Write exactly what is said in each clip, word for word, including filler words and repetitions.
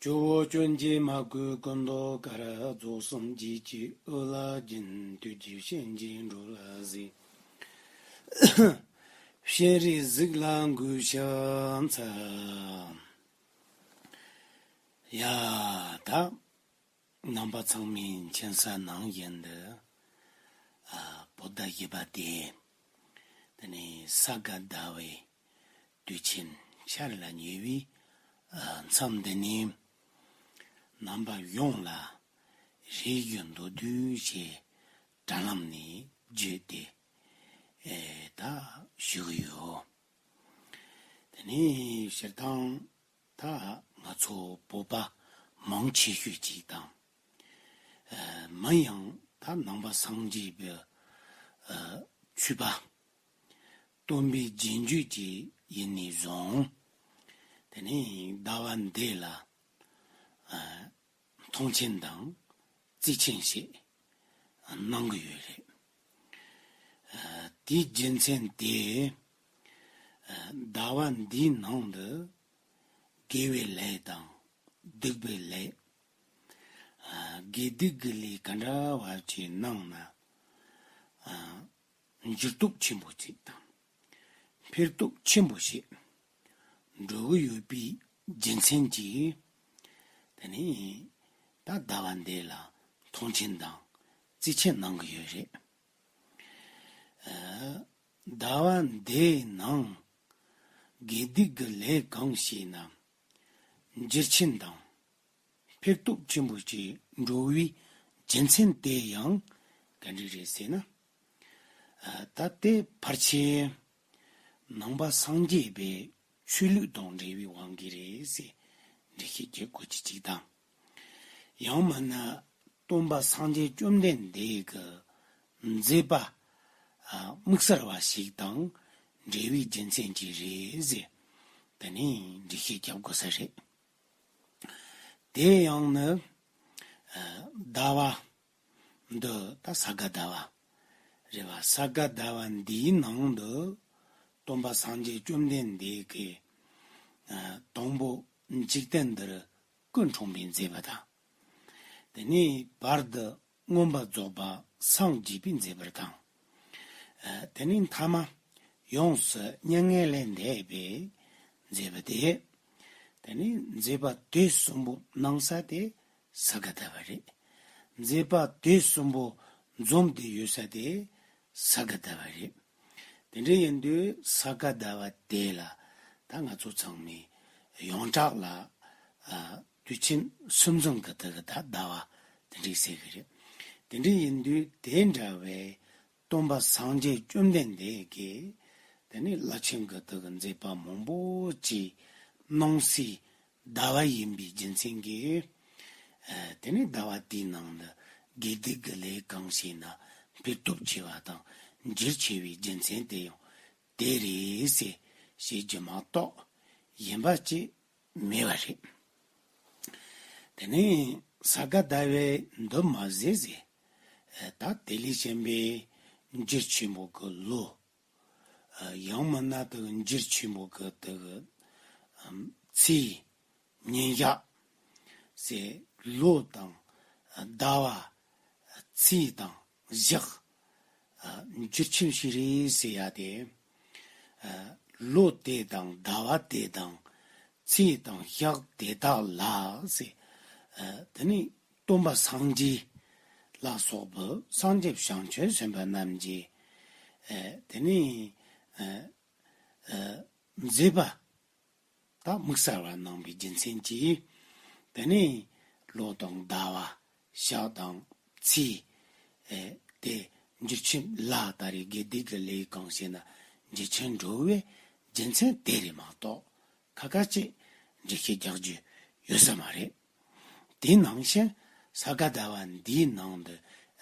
ཇོ་བོ་སྤྱོད་འཇིགས་མ་གོས་ཀུན་ཏུ་དཀར། རྫོགས་སངས་རྒྱས་ཀྱི་དབུ་ལ་སྦྱིན། དུས་གཅིག་གཤིན་རྗེའི་འགྲོ་ལ་གཟིགས། སྤྱན་རས་གཟིགས་ལ་གུས་ཕྱག་འཚལ། ཡ་ད། རྣམ་པ་ཚང་མའི་མཁྱེན་གསལ་ནང་བཞིན་དུ། ཨ། བོད་ཟླ་བཞི་པ་སྟེ། དེ་ནས་ས་ག་ཟླ་བའི་དུས་ཆེན་འཆར་ལ་ཉེ་བའི། ཨ། མཚམས་འདི་ནས་རྣམ་པ་ཡོངས་ལ་རེ་ཞུ་མདོར་བསྡུས་ཞེས་དྲ་ལམ་ནས་བརྗོད་དེ། ཨེ། ད་ཞུ་གི་ཡོད། དེ་ནས་སྤྱིར་བཏང་། ད་ང་ཚོ་བོད་པ་མང་ཆེ་ཤོས་ཅིག་དང་། ཨ། མིན་ཡང་ད་ནང་པ་སངས་རྒྱས་པའི། ཨ། ཆོས་པ་སྟོན་པའི་རྗེས་འཇུག་ཅིག་ཡིན་ནས་བཟུང་། དེ་ནས་ཟླ་བ་འདི་ལ། ཨ། མཐོང་ཆེན་དང་བརྩི་ཆེན་ཞིག་གནང་གི་ཡོད་རེད། ཨ། དེའི་རྒྱུ་མཚན་དེ། ཨ། ཟླ་བ་འདིའི་ནང་དུ་དགེ་བའི་ལས་དང་སྡིག་པའི་ལས། ཨ། དགེ་སྡིག་གི་ལས་ག་འདྲ་བ་ཅིག་གནང་ན། ཨ། འགྱུར་སྟོབས་ཆེན་པོ་ཅིག་དང་། འཕེལ་སྟོབས་ཆེན་པོ་ཞིག་འགྲོ་གི་ཡོད་པའི་རྒྱུ་མཚན་གྱིས། དེ་ནས་ད་ཟླ་བ་འདི་ལ་མཐོང་ཆེན་དང་བརྩི་ཆེན་གནང་གི་ཡོད་རེད། ཨ། ཟླ་བ་འདིའི་ནང་དགེ་སྡིག་གི་ལས་གང་བྱས་ན་འགྱུར་ཆེན་དང་། འཕེལ་སྟོབས་ཆེན་པོ་ཅིག་འགྲོ་བའི་རྒྱུ་མཚན་དེ་ཡང་ག་འདྲ་རེད་ཟེར་ན། ཨ། ད་དེ་ཕལ་ཆེར་ནང་པ་སངས་རྒྱས་པའི་ཆོས་ལུགས་དང་འབྲེལ་བའི་དབང་གིས་རེད་ཟེར་འགྲེལ་བཤད་བྱེད་དགོས་ཀྱི་ཅིག་དང་། ཡང་མིན་ན་སྟོན་པ་སངས་རྒྱས་བཅོམ་ལྡན་འདས་ཀྱི་མཛད་པ། ཨ། དམིགས་བསལ་བ་ཞིག་དང་འབྲེལ་བའི་རྒྱུ་མཚན་གྱིས་རེད་ཟེར། དེ་ནས་འགྲེལ་བཤད་རྒྱབ་དགོས་ས་རེད། དེ་ཡང་ནི། ཨ། ཟླ་བ་འདི་ད་ས་ག་ཟླ་བ་རེད་བ། ས་ག་ཟླ་བ་འདིའི་ནང་དུ་སྟོན་པ་སངས་རྒྱས་བཅོམ་ལྡན་འདས་ཀྱིས། ཨ། དང་པོ་འཇིག་རྟེན་འདིར་སྐུ་འཁྲུངས་པའི་མཛད་པ་དང་། དེ་ནས་བར་དུ་མངོན་པར་རྫོགས་པར་སངས་རྒྱས་པའི་མཛད་པ་དང་། ཨ། དེ་ནས་མཐའ་མ་ཡོངས་སུ་མྱ་ངན་ལས་འདས་པའི་མཛད་པ་དེ། དེ་ནས་མཛད་པ་དེ་གསུམ་པོ་གནང་ས་དེ་ས་ག་ཟླ་བ་རེད། མཛད་པ་དེ་གསུམ་པོ་འཛོམས་ཏེ་ཡོད་ས་དེ་ས་ག་ཟླ་བ་རེད། དེ་འདྲ་ཡིན་དུས་ས་ག་ཟླ་བ་དེ་ལ་ད་ང་ཚོ་ཚང་མས་ཡོངས་གྲགས་ལ། ཨ། དུས་ཆེན་གསུམ་འཛོམས་ཀྱི་དེ་གི་ད་ཟླ་བ་དེ་འདྲ་ཟེར་གི་རེད། དེ་འདྲ་ཡིན་དུས་དེ་འདྲ་བའི་སྟོན་པ་སངས་རྒྱས་བཅོམ་ལྡན་འདས་ཀྱིས་དེ་ནས་རླབས་ཆེན་གྱི་དེ་གི་མཛད་པ་མང་པོ་ཅིག་གནང་སའི་ཟླ་བ་ཡིན་པའི་རྒྱུ་མཚན་གྱིས། ཨ། དེ་ནས་ཟླ་བ་དེའི་ནང་དུ་དགེ་སྡིག་གི་ལས་གང་བྱས་ན་འཕེལ་སྟོབས་ཆེ་བ་དང་འགྱུར་ཆེ་བའི་རྒྱུ་མཚན་དེ་ཡང་དེ་རེད་ཟེར་བཤད་རྒྱུ་མ་གཏོགས་གཞན་པ་ཅིག་མེད་པ་རེད། དེ་ནས་ས་ག་ཟླ་བའི་འདི་མ་ཟད་ཟེར། ཨ། ད་དེ་ལས་གཞན་པའི་འགྱུར་ཆེན་པོ་གི་ལོ། ཨ། ཡང་མིན་ན་དེ་འགྱུར་ཆེན་པོ་གི་དེ་གི། ཨམ། ཚེས་ཉིན་ཞག་ཟེར། ལོ་དང་ཟླ་བ། ཚེས་དང་ཞག། ཨ། འགྱུར་ཆེན་ཞིག་རེད་ཟེར་ཡ་དེ། ཨ། ལོ་དེ་དང་ཟླ་བ་དེ་དང་ཚེས་དང་ཞག་དེ་དག་ལ་ཟེར། ཨ། དེ་ནི་སྟོན་པ་སངས་རྒྱས་ལ་སོགས་པའི་སངས་རྒྱས་བྱང་ཆུབ་སེམས་དཔའ་རྣམས་ཀྱིས། ཨ། དེ་ནི། ཨ། ཨ། མཛད་པ་ད་དམིགས་བསལ་བ་གནང་བའི་རྒྱུ་མཚན་གྱིས། དེ་ནས་ལོ་དང་ཟླ་བ་ཞག་དང་ཚེས། ཨེ། དེ་འགྱུར་ཆེན་ལ་ད་རེས་དགེ་སྡིག་གི་ལས་གང་བྱས་ན་འགྱུར་ཆེན་འགྲོ་བའི་རྒྱུ་མཚན་དེ་རེད་མ་གཏོགས་ཁ་ཁ་ཅིག་འགྲེལ་བཤད་རྒྱག་རྒྱུ་ཡོད་ས་མ་རེད། དེ་ནང་བཞིན་ས་ག་ཟླ་བ་འདིའི་ནང་དུ།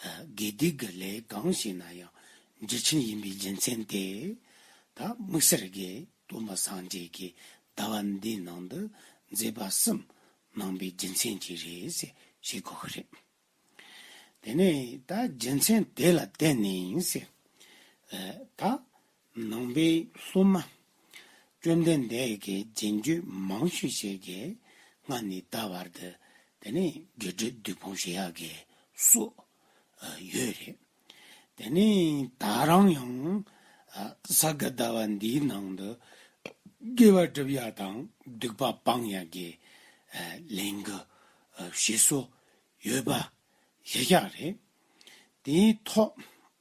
ཨ། དགེ་སྡིག་གི་ལས་གང་བྱས་ན་ཡང་འགྱུར་ཆེན་ཡིན་པའི་རྒྱུ་མཚན་དེ་ད་དམིགས་བསལ་གྱི་སྟོན་པ་སངས་རྒྱས་ཀྱིས་ཟླ་བ་འདིའི་ནང་དུ་མཛད་པ་གསུམ་གནང་པའི་རྒྱུ་མཚན་གྱིས་རེད་ཟེར་བཤད་དགོས་ཀྱི་རེད། དེ་ནས་ད་རྒྱུ་མཚན་དེ་ལ་བརྟེན་ནས་ཡིན་ཟེར། ཨ། ད་ནང་པའི་སློབ་མ་བཅོམ་ལྡན་འདས་ཀྱི་རྗེས་འཇུག་མང་ཤོས་ཤིག་གིས་ སྔ་ནས་ད་བར་དུ་དེ་ནས་དགེ་སྒྲུབ་སྡིག་སྤོང་བྱེད་ཡག་གི་སྲོལ་ཡོད་རེད། དེ་ནས་ད་རང་ཡང་ས་ག་ཟླ་བ་འདིའི་ནང་དུ་དགེ་བ་སྒྲུབ་ཡག་དང་སྡིག་པ་སྤང་ཡག་གི་ལས་འགུལ་བྱེད་སྲོལ་ཡོད་པ་ཞིག་རེད། དེའི་ཐོག་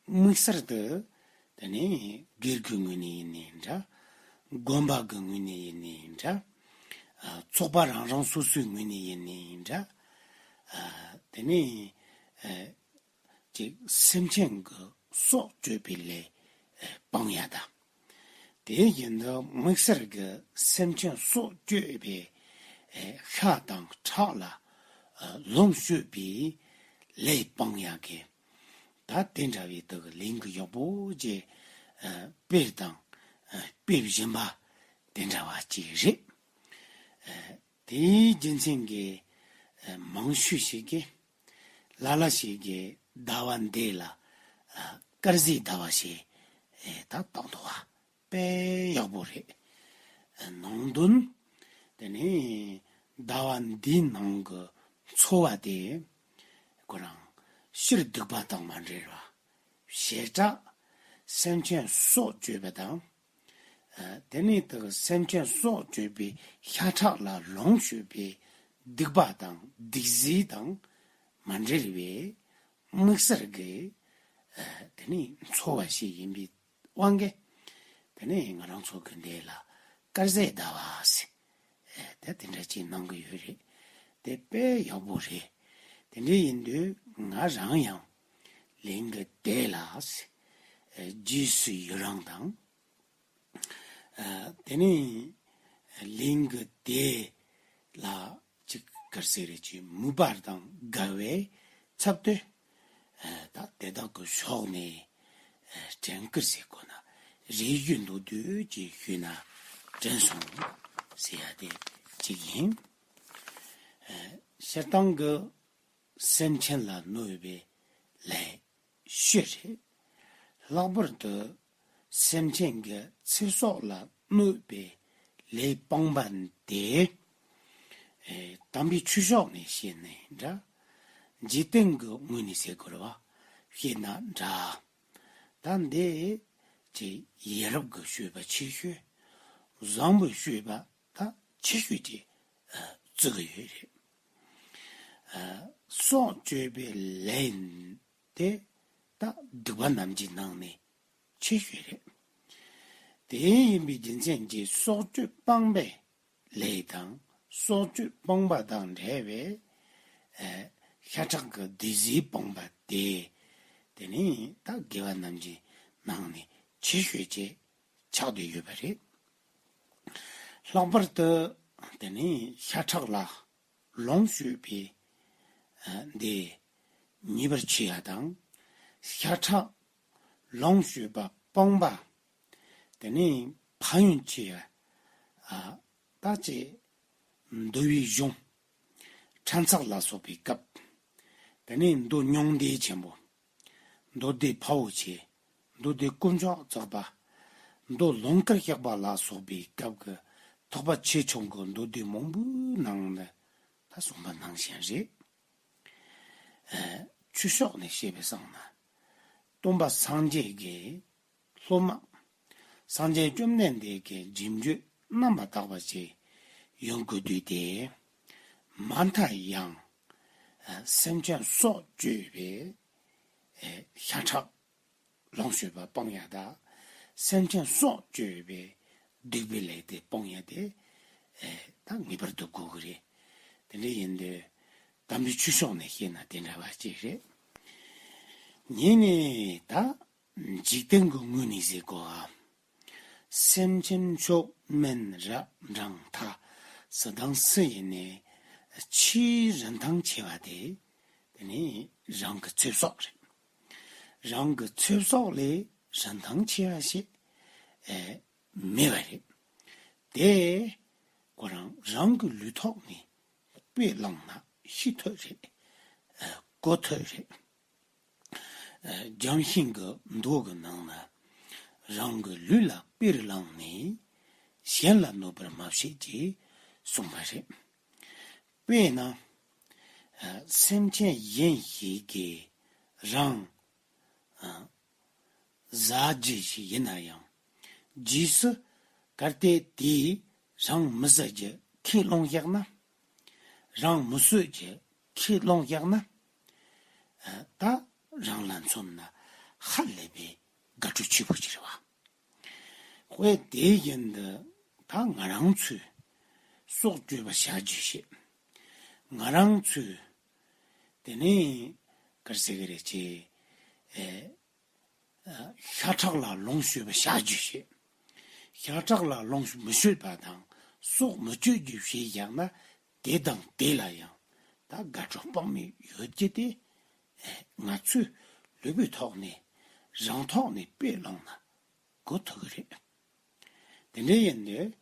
དམིགས་བསལ་དུ་དེ་ནས་སྒེར་གྱི་ངོས་ནས་ཡིན་ནའི་འདྲ། དགོན་པ་གི་ངོས་ནས་ཡིན་ནའི་འདྲ། ཚོགས་པ་རང་རང་སོ་སོའི་ངོས་ནས་ཡིན་ནའི་འདྲ། དེ་ནས་ཅིག་སེམས་ཅན་གྱི་སྲོག་གཅོད་པའི་ལས་སྤང་ཡ་དང་། དེ་བཞིན་དུ་དམིགས་བསལ་གྱི་སེམས་ཅན་སྲོག་གཅོད་པའི་ཤ་དང་ཁྲག་ལ་ལོངས་སྤྱོད་པའི་ལས་སྤང་ཡ་གི། ད་དེ་འདྲ་བའི་དག་ལས་འགུལ་ཡག་པོ་ཅིག་སྤེལ་དང་སྤེལ་བཞིན་པ་དེ་འདྲ་བ་ཅིག་རེད། དེའི་རྒྱུ་མཚན་གྱིས་མང་ཤོས་ཤིག་གིས་ལ་ལ་ཞིག་གིས་ཟླ་བ་འདི་ལ་དཀར་ཟས་ཟླ་བ་ཞེས་ད་བཏགས་འདུག་པ། དཔེ་ཡག་པོ་རེད། ནང་དོན། དེ་ནས་ཟླ་བ་འདིའི་ནང་གི་འཚོ་བ་དེ་ཁོ་རང་སྤྱིར་སྡིག་པ་དང་མ་འབྲེལ་བ། བྱེ་བྲག་སེམས་ཅན་སྲོག་གཅོད་པ་དང་། དེ་ནས་དག་སེམས་ཅན་སྲོག་གཅོད་པའི་ཤ་ཁྲག་ལ་ལོངས་སྤྱོད་པའི་སྡིག་པ་དང་སྡིག་གཟིགས་དང་མ་འབྲེལ་བའི་དམིགས་བསལ་གྱི་དེ་ནས་འཚོ་བ་ཞིག་ཡིན་པའི་དབང་གིས། དེ་ནས་ང་རང་ཚོ་གི་འདི་ལ་དཀར་ཟས་ཟླ་བ་ཟེར། དེ་དེ་འདྲ་ཅིག་གནང་གི་ཡོད་རེད། དེ་དཔེ་ཡག་པོ་རེད། དེ་འདྲ་ཡིན་དུས་ང་རང་ཡང་ལས་འགུལ་དེ་ལ་རྗེས་སུ་ཡི་རང་དང་། དེ་ནས་ལས་འགུལ་དེ་ལ་ཅིག་ག་རེ་ཟེར་རེད། ཅིག་མོས་པ་དང་དགའ་བའི་ཚབ་ཏུ། ད་དེ་དག་གི་ཕྱོགས་ནས་དྲན་སྐུལ་ཟེར་དགོས་ན་རེ་ཞུ་མདོར་བསྡུས་ཅིག་ཞུས་ན་དྲན་སོང་ཟེར་ཡ་དེ་གཅིག་ཡིན། སྤྱིར་བཏང་གི་སེམས་ཅན་ལ་གནོད་པའི་ལས་བཞི་རེད། ལྷག་པར་དུ་སེམས་ཅན་གྱི་ཚེ་སྲོག་ལ་གནོད་པའི་ལས་སྤོང་བ་དེ། ཨེ། དམ་པའི་ཆོས་ཕྱོགས་ནས་བཤད་ནའི་འདྲ། འཇིག་རྟེན་གྱི་ངོས་ནས་ཟེར་དགོས་རེད་བ། བཤད་ན་འདྲ། ད་འདི་ཅིག་ཡ་རབས་ཀྱི་སྤྱོད་པ་ཆེ་ཤོས། བཟང་པོའི་སྤྱོད་པ་ད་ཆེ་ཤོས་ཅིག་བརྩི་གི་ཡོད་རེད། སྲོག་གཅོད་པའི་ལས་དེ་ད་སྡིག་པ་རྣམས་ཀྱི་ནང་ནས་ཆེ་ཤོས་རེད། དེ་ཡིན་པའི་རྒྱུ་མཚན་གྱིས་སྲོག་གཅོད་སྤངས་པའི་ལས་དང་སྲོག་གཅོད་སྤངས་པ་དང་འབྲེལ་བའི་ཤ་ཁྲག་གི་སྡིག་གཟིགས་སྤངས་པ་དེ། དེ་ནི་ད་དགེ་བ་རྣམས་ཀྱི་ནང་ནས་ཆེ་ཤོས་ཅིག་ཆགས་བསྡད་ཡོད་པ་རེད། ལྷག་པར་དུ་དེ་ནི་ཤ་ཁྲག་ལ་ལོངས་སྤྱོད་པའི་འདི་ཉེས་པར་ཆེ་ཡ་དང་། ཤ་ཁྲག་ལོངས་སྤྱོད་པ་སྤངས་པ། དེ་ནི་ཕན་ཡོན་ཆེ་ཡ། ད་ཅི་འདུལ་བའི་གཞུང་ཕྲན་ཚེགས་ལ་སོགས་པའི་སྐབས། དེ་ནི་མདོ་མྱང་འདས་ཆེན་པོ། མདོ་སྡེ་འཕགས་པོ་ཆེ། མདོ་སྡེ་དཀོན་མཆོག་རྫོགས་པ། མདོ་ལུང་དཀར་བཤད་པ་ལ་སོགས་པའི་སྐབས་ཀྱི་ཐེག་པ་ཆེ་ཆུང་གི་མདོ་སྡེ་མང་པོའི་ནང་ནས་ད་གསུངས་པ་ནང་བཞིན་རེད། ཨ། ཆོས་ཕྱོགས་ནས་བཤད་པའི་སང་ན། སྟོན་པ་སངས་རྒྱས་ཀྱི་སློབ་མ། སངས་རྒྱས་བཅོམ་ལྡན་འདས་ཀྱི་རྗེས་འཇུག་རྣམ་པར་དག་པ་ཞིག་ཡོང་དགོས་དུས་ཏེ། མ་མཐའ་ཡང་། ཨ། སེམས་ཅན་སྲོག་གཅོད་པའི་ཤ་ཁྲག་ལོངས་སྤྱོད་པ་སྤང་ཡ་དང་། སེམས་ཅན་སྲོག་གཅོད་པའི་སྡིག་པའི་ལས་དེ་སྤང་ཡ་དེ་ད་ངེས་པར་དུ་དགོས་ཀྱི་རེད། དེ་འདྲ་ཡིན་དུས་དམ་པའི་ཆོས་ཕྱོགས་ནས་བཤད་ན་དེ་འདྲ་བ་ཅིག་རེད། གཉིས་ནས་ད་འཇིག་རྟེན་གྱི་ངོས་ནས་ཟེར་དགོས་ཨ། སེམས་ཅན་མཆོག་དམན་རབ་འབྲིང་མཐའ། སུ་དང་སུ་ཡིན་ནའི་ཆེས་རིན་ཐང་ཆེ་བ་དེ། དེ་ནི་རང་གི་ཚེ་སྲོག་རེད། རང་གི་ཚེ་སྲོག་ལས་རིན་ཐང་ཆེ་བ་ཞིག་ཨེ་མེད་པ་རེད། དེ་ཁོ་རང་རང་གི་ལུས་ཐོག་ནས་དཔེ་བླངས་ན་ཤེས་ཐུབ་རེད། ཨེ་གོ་ཐུབ་རེད། ཨེ་བྱམས་ཤིང་གི་མདོ་གི་ནང་ན། རང་གི་ལུས་ལ་དཔེར་བླངས་ནས། གཞན་ལ་གནོད་པར་མ་བྱེད་ཅེས་གསུངས་པ་རེད། དཔེར་ན། ཨ། སེམས་ཅན་གཞན་ཞིག་གིས་རང་ཨ། ཟ་རྒྱུ་ཞིག་ཡིན་ན་ཡང་། རྗེས་སུ་གལ་ཏེ་དེས་རང་མི་ཟ་རྒྱུ་ཁས་བླངས་བཞག་ན། རང་མི་གསོད་རྒྱུ་ཁས་བླངས་བཞག་ན། ཨ། ད་རང་ལ་མཚོན་ན་ཧ་ལས་པའི་དགའ་སྤྲོ་ཆེ་པོ་ཅིག་རེད་བ། དཔེ་དེ་བཞིན་དུ་ད་ང་རང་ཚོས་སྲོག་གཅོད་པ་བྱ་རྒྱུ་ཞིག་ང་རང་ཚོས་དེ་ནས་ག་རེ་ཟེར་གི་རེད། ཅེས། ཨེ། ཤ་ཁྲག་ལ་ལོངས་སྤྱོད་པ་བྱ་རྒྱུ་ཞིག་ཤ་ཁྲག་ལ་ལོངས་མི་སྤྱོད་པ་དང་སྲོག་མི་གཅོད་རྒྱུ་ཞིག་བཞག་ན། དེ་དང་དེ་ལ་ཡང་ད་དགའ་སྤྲོ་དཔག་མེད་ཡོད་རྒྱུ་དེ། ཨེ། ང་ཚོས་ལུས་པོའི་ཐོག་ནས་རང་ཐོག་ནས་དཔེ་བླངས་ན་གོ་ཐུབ་ཀྱི་རེད། དེ་འདྲ་ཡིན་དུས།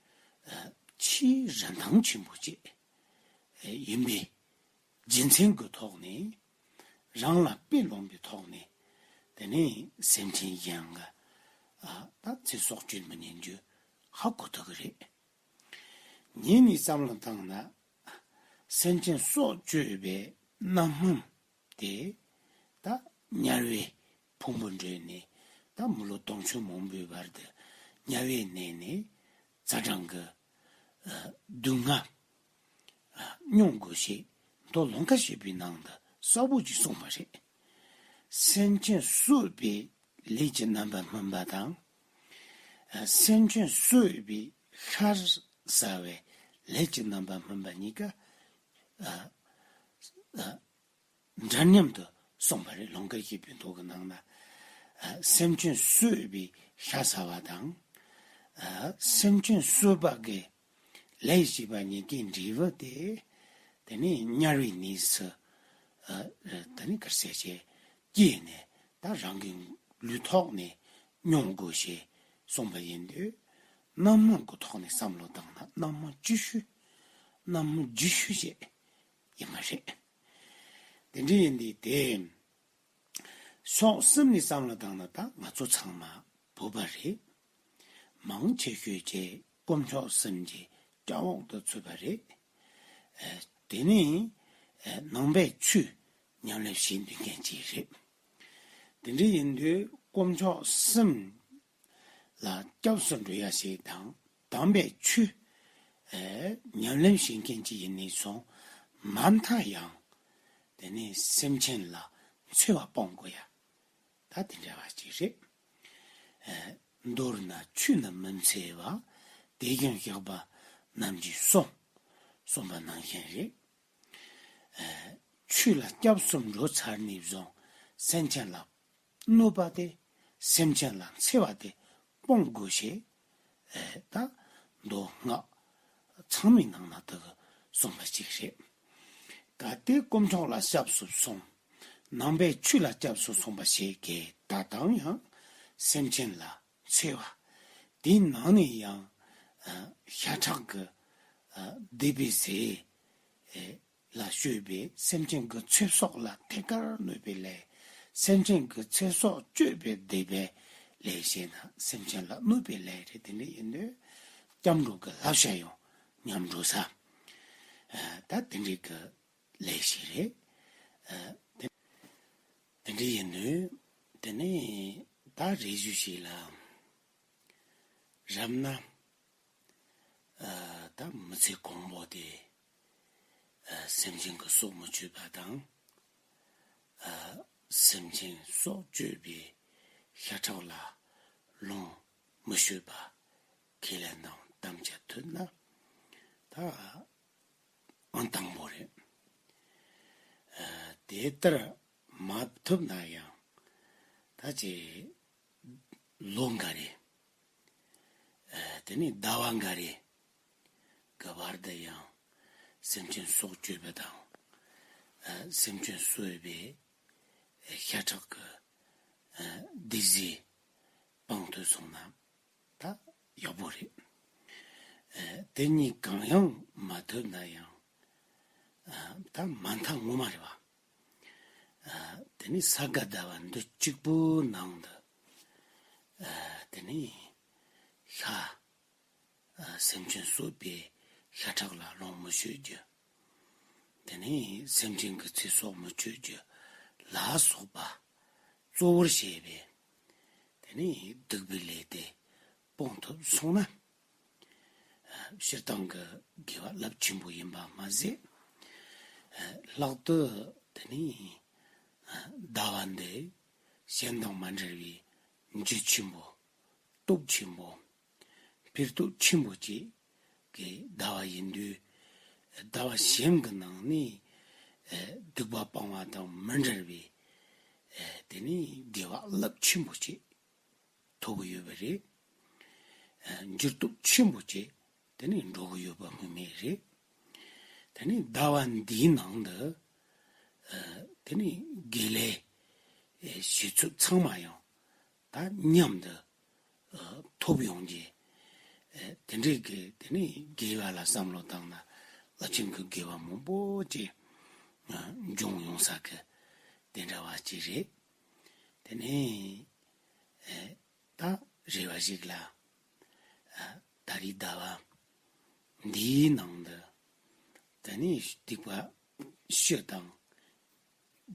ཨ། ཆེས་རིན་ཐང་ཆེན་པོ་ཅིག་ཡིན་པའི་རྒྱུ་མཚན་གྱི་ཐོག་ནས། རང་ལ་དཔེ་ལོངས་པའི་ཐོག་ནས། དེ་ནས་སེམས་ཅན་གཞན་གྱི། ཨ། ད་ཚེ་སྲོག་གཅོད་མི་ཉན་རྒྱུ་ཧ་གོ་ཐུབ་ཀྱི་རེད། ངས་ནི་བསམ་བློ་བཏང་ན། སེམས་ཅན་སྲོག་གཅོད་པའི་རྣམ་སྨིན་དེ། ད་དམྱལ་བའི་ཕུང་པོ་འདྲེན་ནས། ད་མི་ལོ་སྟོང་ཕྲག་མང་པོའི་བར་དུ་དམྱལ་བའི་གནས་ནས་ཛ་དྲག་གི། ཨ། སྡུག་བསྔལ། ཨ། མྱོང་དགོས་ཞེས་མདོ་ལུང་དཀར་བཞད་པའི་ནང་དུ་གསལ་པོ་ཅིག་གསུངས་པ་རེད། སེམས་ཅན་གསོད་པའི་ལས་ཀྱི་རྣམ་པར་སྨིན་པ་དང་། ཨ། སེམས་ཅན་གསོད་པའི་ཤ་ཟ་བའི་ལས་ཀྱི་རྣམ་པར་སྨིན་པ་གཉིས་ཀ། ཨ། ཨ། འདྲ་མཉམ་དུ་གསུངས་པ་རེད། ལུང་དཀར་བཞད་པའི་མདོ་གི་ནང་ན། ཨ། སེམས་ཅན་གསོད་པའི་ཤ་ཟ་བ་དང་། ཨ། སེམས་ཅན་གསོད་པ་གི་ལས་བྱེད་པ་གཉིས་ཀའི་འབྲས་བུ་དེ། དེ་ནས་དམྱལ་བའི་གནས་སུ། ཨ། དེ་ནས་ག་རེ་ཟེར་བྱས། སྐྱེས་ནས་ད་རང་གི་ལུས་ཐོག་ནས་མྱོང་དགོས་ཞེས་གསུངས་པ་ཡིན་དུས། རྣམ་སྨིན་གྱི་ཐོག་ནས་བསམ་བློ་བཏང་ན་རྣམ་སྨིན་ལྕི་ཤོས། རྣམ་སྨིན་ལྗིད་ཤོས་ཤིག་ཡིན་པ་རེད། དེ་འདྲ་ཡིན་དུས་དེ། ཕྱོགས་གསུམ་ནས་བསམ་བློ་བཏང་ན་ད་ང་ཚོ་ཚང་མ་བོད་པ་རེད། མང་ཆེ་ཤོས་ཀྱིས་དཀོན་མཆོག་གསུམ་གྱི་བཀའ་འོག་ཏུ་ཚུད་པ་རེད། ཨ། དེ་ནས། ཨ། ནང་པའི་ཆོས་ཉམས་ལེན་བྱེད་འདོད་མཁན་ཅིག་རེད། དེ་འདྲ་ཡིན་དུས་དཀོན་མཆོག་གསུམ་ལ་སྐྱབས་སུ་འགྲོ་ཡ་ཞིག་དང་། དམ་པའི་ཆོས། ཨེ། ཉམས་ལེན་བྱེད་མཁན་ཅིག་ཡིན་ནས་བཟུང་། མ་མཐའ་ཡང་དེ་ནས་སེམས་ཅན་ལ་འཚེ་བ་སྤོང་དགོས་ཡ། ད་དེ་འདྲ་བ་ཅིག་རེད། ཨེ། མདོར་ན་ཆོས་ནི་མི་འཚེ་བ། དེ་བཞིན་གཤེགས་པ་རྣམས་ཀྱིས་གསུངས། གསུངས་པ་ནང་བཞིན་རེད། ཨེ། ཆོས་ལ་སྐྱབས་སུ་འགྲོ་ཚར་ནས་བཟུང་སེམས་ཅན་ལ་གནོད་པ་དེ། སེམས་ཅན་ལ་འཚེ་བ་དེ་སྤོང་དགོས་ཞེས། ཨེ། ད་མདོ་སྔགས་ཚང་མའི་ནང་ན་དེ་གསུངས་པ་ཅིག་རེད། གལ་ཏེ་དཀོན་མཆོག་ལ་སྐྱབས་སུ་སོང་། ནང་པའི་ཆོས་ལ་སྐྱབས་སུ་སོང་བ་ཞིག་གིས་ད་དུང་ཡང་སེམས་ཅན་ལ་འཚེ་བ། དེའི་ནང་ནས་ཡང་། ཨ། ཤ་ཁྲག་གི། ཨ། སྡིག་པའི་ཟས། ཨེ། ལ་སྤྱོད་པའི་སེམས་ཅན་གྱི་ཚེ་སྲོག་ལ་ཐད་ཀར་གནོད་པའི་ལས། སེམས་ཅན་གྱི་ཚེ་སྲོག་གཅོད་པའི་སྡིག་པའི་ལས་བྱས་ན་སེམས་ཅན་ལ་གནོད་པའི་ལས་རེད། དེ་འདྲ་ཡིན་དུས་སྐྱབས་འགྲོ་གི་བསླབ་བྱ་ཡང་ཉམས་འགྲོ་ས། ཨ། ད་དེ་འདྲའི་གི་ལས་ཤིག་རེད། ཨ། དེ། དེ་འདྲ་ཡིན་དུས་དེ་ནས་ད་རེ་ཞུ་ཞིག་ལ། རབ་ན། ཨ། ད་མི་ཚེ་གང་པོ་དེ། ཨ། སེམས་ཅན་གྱི་སྲོག་མི་གཅོད་པ་དང་། ཨ། སེམས་ཅན་སྲོག་གཅོད་པའི་ཤ་ཁྲག་ལ་ལོངས་མི་སྤྱོད་པ་ཁས་ལེན་དང་དམ་བཅའ་མཐུན་ན་ད་ཨང་དང་པོ་རེད། ཨ། དེ་ལྟར་མ་ཐུབ་ན་ཡང་ད་ཅི། ལོ་འགའ་རེ། ཨ། དེ་ནས་ཟླ་བ་འགའ་རེ་གི་བར་དུ་ཡང་སེམས་ཅན་སྲོག་གཅོད་པ་དང་། ཨ། སེམས་ཅན་གསོད་པའི་ཤ་ཁྲག་གི། ཨ། སྡིག་ཟས་སྤང་ཐུབ་སོང་ན་ད་ཡག་པོ་རེད། ཨ། དེ་གཉིས་གང་ཡང་མ་ཐུབ་ན་ཡང་། ཨ། ད་མ་མཐའ་ངོ་མ་རེད་བ། ཨ། དེ་ནས་ས་ག་ཟླ་བ་འདི་གཅིག་པུའི་ནང་དུ། ཨ། དེ་ནས་ཤ། ཨ། སེམས་ཅན་གསོད་པའི་ཤ་ཁྲག་ལ་ལོངས་མི་སྤྱོད་རྒྱུ། དེ་ནས་སེམས་ཅན་གྱི་ཚེ་སྲོག་མི་གཅོད་རྒྱུ་ལ་སོགས་པ་གཙོ་བོར་བྱས་པའི་དེ་ནས་སྡིག་པའི་ལས་དེ་སྤོང་ཐུབ་སོང་ན། སྤྱིར་བཏང་གི་དགེ་བ་རླབས་ཆེན་པོ་ཡིན་པ་མ་ཟད། ལྷག་ཏུ་དེ་ནས་ཟླ་བ་འདི་གཞན་དང་མ་འདྲ་བའི་འཇིགས་ཆེན་པོ། སྟོབས་ཆེན་པོ། འཕེལ་སྟོབས་ཆེན་པོ་ཅིག་གི་ཟླ་བ་ཡིན་དུས། ཟླ་བ་གཞན་གྱི་ནང་ནས་སྡིག་པ་སྤང་བ་དང་མི་འབྲལ་བའི་དེ་ནས་དགེ་བ་རླབས་ཆེན་པོ་ཅིག་ཐོབ་ཀྱི་ཡོད་པ་རེད། འགྱུར་སྟོབས་ཆེན་པོ་ཅིག་དེ་ནས་འགྲོ་གི་ཡོད་པ་སྨོས་མེད་རེད། དེ་ནས་ཟླ་བ་འདིའི་ནང་དུ་དེ་ནས་དགེ་ལས་བྱེད་ཚུལ་ཚང་མ་ཡང་ད་མཉམ་དུ་ཐོབ་ཡོང་རྒྱུ། དེ་འདྲའི་གི་དེ་ནས་དགེ་བ་ལ་བསམ་བློ་བཏང་ན་རླབས་ཆེན་གྱི་དགེ་བ་མང་པོ་ཅིག་འབྱུང་ཡོང་ས་གི་དེ་འདྲ་བ་ཅིག་རེད། དེ་ནས་ད་རེ་བ་ཞིག་ལ། ད་རེས་ཟླ་བ་འདིའི་ནང་དུ་དེ་ནས་སྡིག་པ་སྤྱི་དང་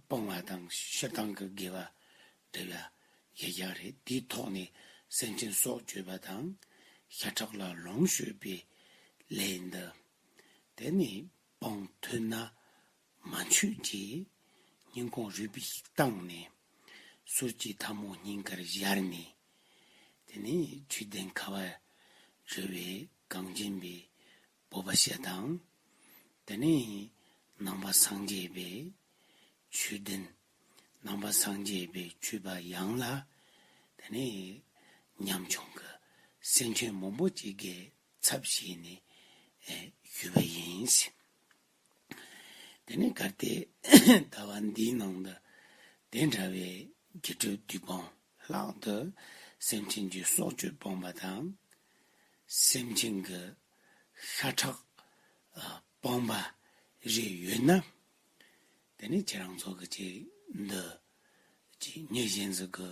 སྤོང་བ་དང་སྤྱིར་བཏང་གི་དགེ་བ་བསྒྲུབ་ཡ་ཡི་ཡག་རེད། དེའི་ཐོག་ནས་སེམས་ཅན་སྲོག་གཅོད་པ་དང་ཤ་ཁྲག་ལ་ལོངས་སྤྱོད་པའི་ལས་འདི་དེ་ནས་སྤོང་ཐུབ་ན། མ་མཆོད་ཅིག་སྙིང་ཁོང་རུས་པའི་གཏིང་ནས་གསུར་གྱི་ཐལ་མོ་སྙིང་གར་སྦྱར་ནས། དེ་ནས་ཆོས་ལྡན་ཁ་བ་རི་བའི་གངས་ཅན་པའི་བོད་པ་སྤྱི་དང་། དེ་ནས་ནང་པ་སངས་རྒྱས་པའི་ཆོས་ལྡན། ནང་པ་སངས་རྒྱས་པའི་ཆོས་པ་ཡང་ལ། དེ་ནས་ཉམ་ཆུང་གི་སེམས་ཅན་མང་པོ་ཅིག་གི་ཚབ་བྱས་ནས་ཞུས་པ་ཡིན། དེ་ནས་གལ་ཏེ་ཟླ་བ་འདིའི་ནང་དུ་དེ་འདྲ་བའི་དགེ་སྒྲུབ་དུས་སྤོང་ལྷག་ཏུ་སེམས་ཅན་གྱི་སྲོག་གཅོད་སྤོང་བ་དང་། སེམས་ཅན་གྱི་ཤ་ཁྲག་སྤོང་བ་རེ་ཡོད་ན། དེ་ནས་ཁྱེད་རང་ཚོ་གི་ཅིག་འདི་ཅིག་མྱི་གཞན་ཟིག་གི་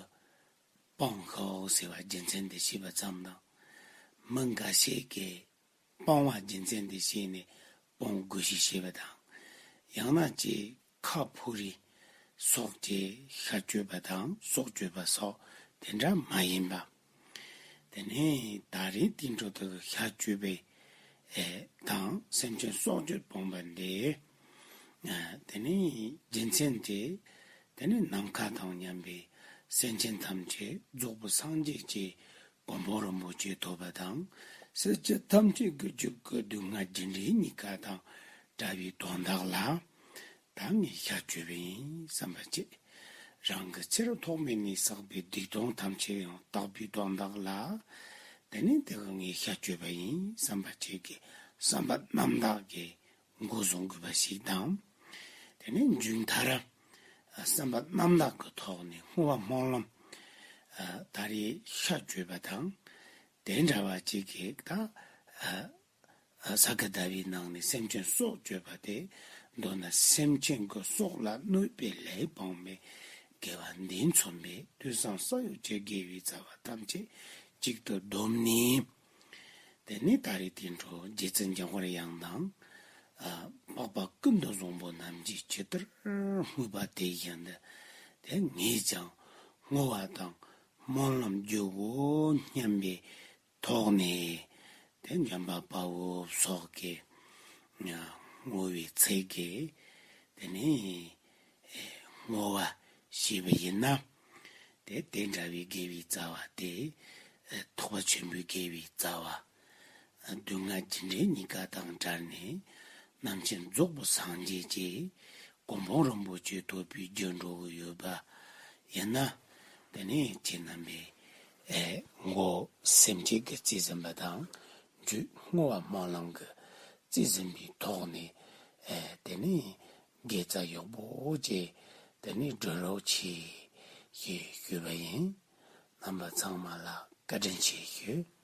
སྤོང་ཤོག་ཟེར་བ་རྒྱུ་མཚན་དེ་ཤེས་པ་ཙམ་དང་། མི་འགའ་ཤས་ཀྱིས་སྤོང་བ་རྒྱུ་མཚན་དེ་ཤེས་ནས་སྤོང་དགོས་ཞེས་བཤད་པ་དང་། ཡང་ན་ཅིག་ཁ་ཕོ་རེ་སོགས་ཀྱིས་ཤ་གཅོད་པ་དང་སྲོག་གཅོད་པ་སོགས་དེ་འདྲ་མ་ཡིན་པ། དེ་ནས་ད་རེས་དེ་འཕྲོ་དུ་ཤ་གཅོད་པའི་དང་སེམས་ཅན་སྲོག་གཅོད་སྤོང་བ་འདི། དེ་ནས་རྒྱུ་མཚན་དེ། དེ་ནས་ནམ་མཁའ་དང་མཉམ་པའི་སེམས་ཅན་ཐམས་ཅད་རྫོགས་པའི་སངས་རྒྱས་ཀྱི་གོ་འཕང་རིན་པོ་ཆེ་ཐོབ་པ་དང་། སེམས་ཅན་ཐམས་ཅད་ཀྱི་རྒྱུད་ཀྱི་སྡུག་བསྔལ་རྒྱུ་འབྲས་གཉིས་ཀ་དང་བྲལ་བའི་དོན་དག་ལ། ད་ངས་ཤ་གཅོད་པ་ཡིན་བསམ་པ་བྱེད། རང་གི་ཕྱིར་ཐོག་མེད་ནས་བསགས་པའི་སྡིག་ལྟུང་ཐམས་ཅད་ཡང་དག་པའི་དོན་དག་ལ། དེ་ནས་དེ་ག་ངས་ཤ་གཅོད་པ་ཡིན་བསམ་པ་བྱེད་ཀྱི་བསམ་པ་རྣམ་དག་གི་འགོ་བཟུང་དགོས་པ་ཞིག་དང་། དེ་ནས་མཇུག་མཐར་བསམ་པ་རྣམ་དག་གི་ཐོག་ནས་བསྔོ་བ་སྨོན་ལམ་ད་རེས་ཤ་གཅོད་པ་དང་དེ་འདྲ་བ་ཅིག་གིས་ད། ས་ག་ཟླ་བའི་ནང་ནས་སེམས་ཅན་སྲོག་གཅོད་པ་དེ། མདོར་ན་སེམས་ཅན་གྱི་སྲོག་ལ་གནོད་པའི་ལས་སྤངས་པའི་དགེ་བ་འདི་མཚོན་པའི་དུས་བསམ་ས་ཡོད་ཀྱི་དགེ་བའི་རྩ་བ་ཐམས་ཅད་གཅིག་ཏུ་བསྡོམས་ནས། དེ་ནས་ད་རེས་དེ་འཕྲོ་རྗེ་བཙུན་འཇམ་དཔལ་དབྱངས་དང་། འཕགས་པ་ཀུན་ཏུ་བཟང་པོ་རྣམས་ཀྱིས་ཇི་ལྟར་བསྔོས་པ་དེ་བཞིན་དུ། དེ་ངས་ཀྱང་བསྔོ་བ་དང་སྨོན་ལམ་རྒྱུ་བོ་སྙམ་པའི་ཐོག་ནས། དེ་འཇམ་དཔལ་དཔའ་བོ་སོགས་ཀྱིས་བསྔོ་བའི་ཚིག་གིས་དེ་ནས་བསྔོ་བ་ཞུས་པ་ཡིན་ན། དེ་དེ་འདྲ་བའི་དགེ་བའི་རྩ་བ་དེ། ཐེག་པ་ཆེན་པོའི་དགེ་བའི་རྩ་བ། སྡུག་བསྔལ་རྒྱུ་འབྲས་གཉིས་ཀ་དང་བྲལ་ནས་རྣམ་མཁྱེན་རྫོགས་པའི་སངས་རྒྱས་ཀྱི་གོ་འཕང་རིན་པོ་ཆེ་ཐོབ་པའི་རྒྱུར་འགྲོ་གི་ཡོད་པ་ཡིན་ན། དེ་ནས་ཁྱེད་རྣམ་པས་ཨེ་མགོ་སེམས་བསྐྱེད་ཀྱི་རྩིས་ཟིན་པ་དང་། མཇུག་བསྔོ་བ་སྨོན་ལམ་གྱི་རྩིས་ཟིན་པའི་ཐོག་ནས། ཨེ་དེ་ནས་དགེ་རྩ་ཡག་པོ་བཅས་དེ་ནས་སྒྲུབ་རོགས་གྱིས་ཞེས་ཞུས་པ་ཡིན། རྣམ་པ་ཚང་མ་ལ་བཀའ་དྲིན་ཆེ་ཞུ།